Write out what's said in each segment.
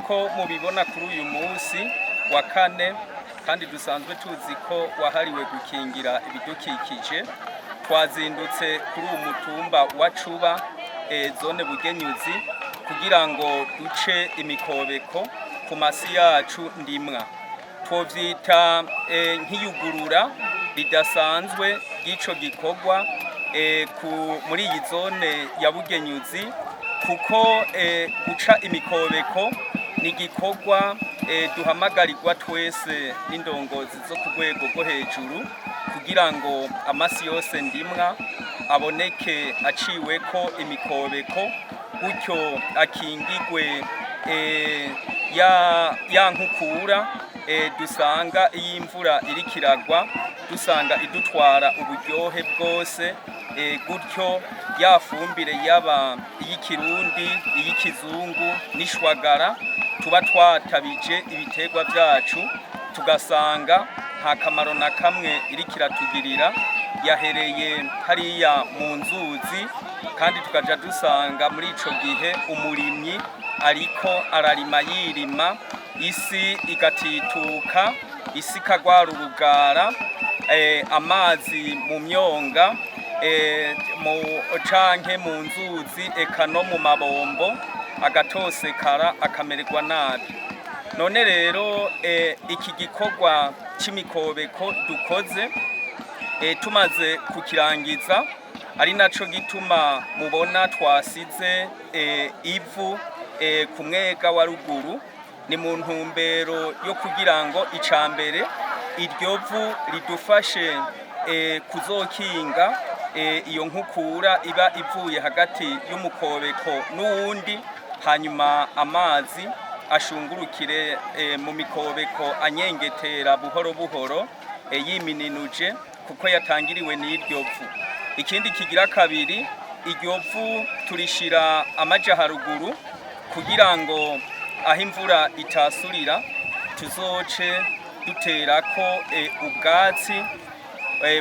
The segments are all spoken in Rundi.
Nk'uko mubibona, kuri uyu munsi wa kane, kandi dusanzwe tuzi ko wahariwe gukingira ibidukikije, twazindutse kuri uwu mutumba wa Cuba, zone Bugenyuzi, kugira ngo duce imikobeko ku masi yacu ndimwa. Twovyita nk'iyugurura ridasanzwe ry'ico gikorwa muri iyi zone ya Bugenyuzi, kuko guca imikobeko ni igikorwa duhamagarirwa twese n'indongozi zo ku rwego rwo hejuru, kugira ngo amasi yose ndimwa aboneke aciweko imikobeko, gutyo akingigwe ya nkukura dusanga iyo imvura iriko iragwa, dusanga idutwara uburyohe bwose, gutyo ya fumbire, yaba iy'ikirundi, iy'ikizungu n'ishwagara tuba twatabije ibiterwa vyacu, tugasanga nta kamaro na kamwe iriko iratugirira, yahereye hariya mu nzuzi. Kandi tukaja dusanga muri ico gihe umurimyi ariko ararima yirima, isi igatituka, isi ikagwara urugara, amazi mu myonga mu canke mu nzuzi, eka no mu mabombo agatosekara, akamererwa nabi. None rero iki gikorwa c'imikobeko dukoze, tumaze kukirangiza, ari naco gituma mubona twasize ivu ku mwega wa ruguru, ni mu ntumbero yo kugira ngo ica mbere iryo vu ridufashe kuzokinga iyo nkukura iba ivuye hagati y'umukobeko n'uwundi, hanyuma amazi ashungurukire mu mikobeko anyengetera buhoro buhoro, yimininuje, kuko yatangiriwe n'iryo vu. Ikindi kigira kabiri, iryo vu turishira amaja haruguru kugira ngo aho imvura itasurira tuzoce duterako ubwatsi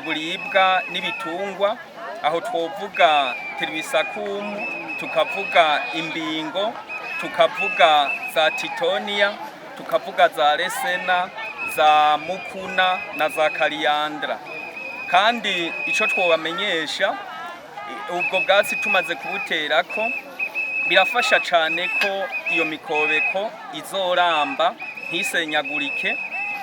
buribwa n'ibitungwa. Aho twovuga tiribisakumu, tukavuga imbingo, tukavuga za titoniya, tukavuga za resena, za mukuna na za kariyandra. Kandi ico twobamenyesha, ubwo bwatsi tumaze kubuterako birafasha cane ko iyo mikobeko izoramba, ntisenyagurike,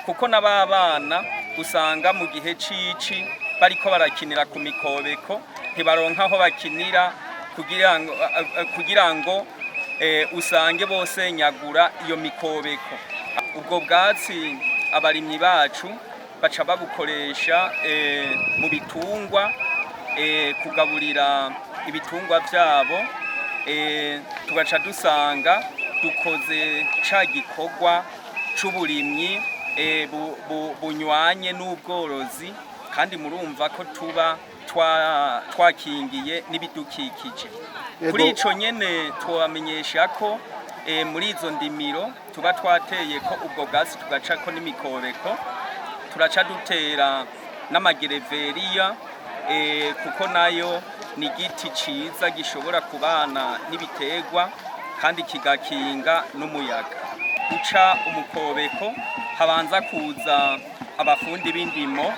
kuko n'ababana usanga mu gihe cici bariko barakinira ku mikobeko, ntibaronka aho bakinira kugira ngo usange bosenyagura iyo mikobeko. Ubwo bwatsi abarimyi bacu baca babukoresha mu bitungwa, kugaburira ibitungwa vyabo, tugaca dusanga dukoze ca gikorwa c'uburimyi bunywanye n'ubworozi, kandi murumva ko tuba twakingiye n'ibidukikije. Kuri ico nyene twabamenyesha ko muri izo ndimiro tuba twateye ko ubwo bwatsi, tugacako n'imikobeko, turaca dutera n'amagereveriya, kuko nayo ni igiti ciza gishobora kubana n'ibiterwa kandi kigakinga n'umuyaga. Guca umukobeko habanza kuza abafundi b'indimo,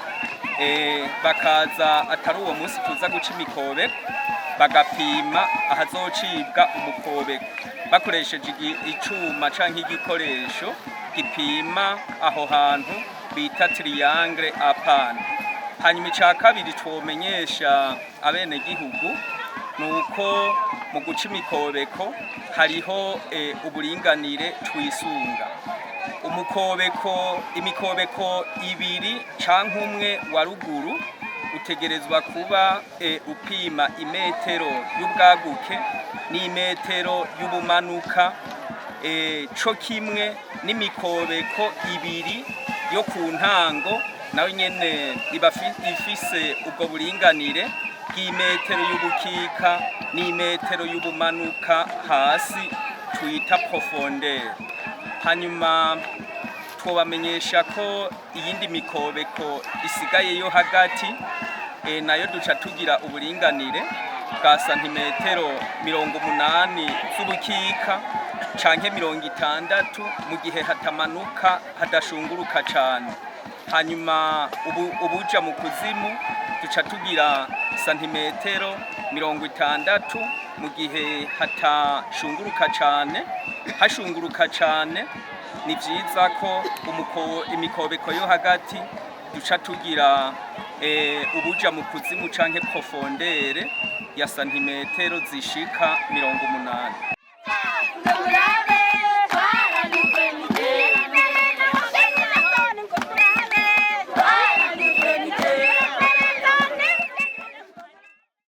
bakaza atari uwo munsi tuza guca imikobeko, bagapima ahazocibwa umukobeko bakoresheje icuma canke igikoresho gipima aho hantu bita triangle apana. Hanyuma ica kabiri twomenyesha abenegihugu ni uko mu guca imikobeko hariho uburinganire twisunga. Umukobeko, imikobeko ibiri canke umwe wa ruguru utegerezwa kuba upima imetero y'ubwaguke n'imetero y'ubumanuka, co kimwe n'imikobeko ibiri yo ku ntango, nayo nyene iba ifise ubwo buringanire bw'imetero y'ubukika n'imetero y'ubumanuka hasi, twita profondeur. Hanyuma twobamenyesha ko iyindi mikobeko isigaye yo hagati, nayo duca tugira uburinganire. bwa santimetero 80 z'ubukika canke 60 mu gihe hatamanuka, hadashunguruka cane. Hanyuma ubuja mu kuzimu duca tugira santimetero 60 mu gihe hatashunguruka cane. Hashunguruka cane, ni vyiza ko imikobeko yo hagati duca tugira ubuja mu kuzimu canke profondeur ya santimetero zishika 80.